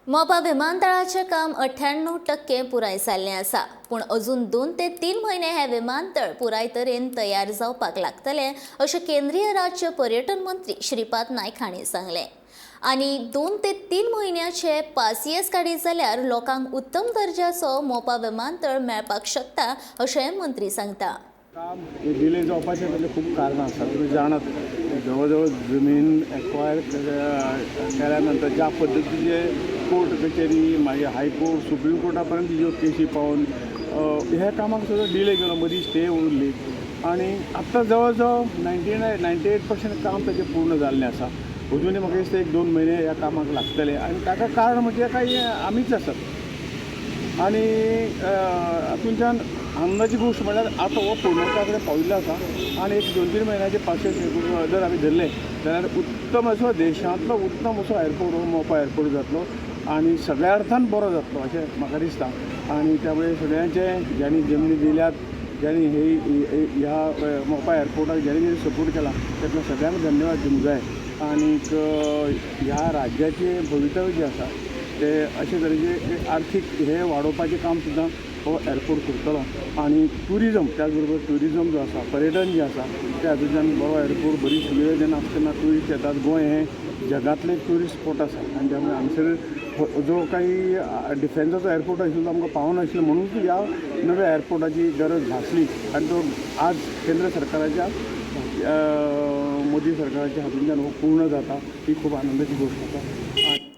मोपा विमानतळाचें काम 98% पुराय जाल्लें आसा, पूण अजून 2 ते 3 म्हयने हें विमानतळ पुराय तरेन तयार जावपाक लागतलें अशें केंद्रीय राज्य पर्यटन मंत्री श्रीपाद नायक हांणी सांगलें. आनी 2 ते 3 म्हयन्याचे पासियेस काडीत जाल्यार लोकांक उत्तम दर्जाचो मोपा विमानतळ मेळपाक शकता अशें मंत्री सांगता. काम हे डिले जावपाचें तातूंतलें खूब कारणां आसात. तुमी जाणात, जवळ जवळ जमीन एक्वायर केल्या नंतर ज्या पद्दतीचे कोर्ट कचेरी, मागीर हायकोर्ट, सुप्रीम कोर्टा पर्यंत ज्यो केशी पावून ह्या कामाक सुद्दां डिले गेलो, मदीं स्टे उरली आनी आत्तां जवळ जवळ 99, 98% काम ताचें पूर्ण जाल्लें आसा. अजुनूय म्हाका दिसता एक दोन म्हयने ह्या कामाक लागतले आनी ताका कारण म्हणजे काय आमीच आसात. आनी हातूंतल्यान आनंदाची गोश्ट म्हणल्यार आतां हो पूर्णत्वा कडेन पाविल्लो आसा आनी एक दोन तीन म्हयन्याचे पासियेंस जर आमी धरलें जाल्यार उत्तम असो, देशांतलो उत्तम असो एअरपोर्ट हो मोपा एअरपोर्ट जातलो आनी सगळ्या अर्थान बरो जातलो अशें म्हाका दिसता. आनी त्यामुळे सगळ्यांचे, ज्यांनी जमनी दिल्यात, ज्यांनी हे ह्या मोपा एअरपोर्टाक ज्यांनी ज्यांनी सपोर्ट केला, ताका सगळ्यांक धन्यवाद दिवंक जाय. आनीक ह्या राज्याचें भवितव्य जें आसा ते अशे तरेचे एक आर्थीक हे वाडोवपाचें काम सुद्दां हो एअरपोर्ट करतलो. आनी ट्युरिजम, त्याच बरोबर ट्युरिजम जो आसा, पर्यटन जें आसा, त्या हातूंतल्यान बरो एअरपोर्ट, बरी सुविधा जेन्ना आसता तेन्ना ट्युरिस्ट येतात. गोंय हें जगांतलें एक ट्युरिस्ट स्पॉट आसा आनी त्यामुळे हांगसर जो काही डिफेन्साचो एअरपोर्ट आशिल्लो तो आमकां पावनाशिल्लो, म्हणून ह्या नव्या एअरपोर्टाची गरज भासली आनी तो आज केंद्र सरकाराच्या, मोदी सरकाराच्या हातूंतल्यान हो पूर्ण जाता, ही खूब आनंदाची गोश्ट आसा.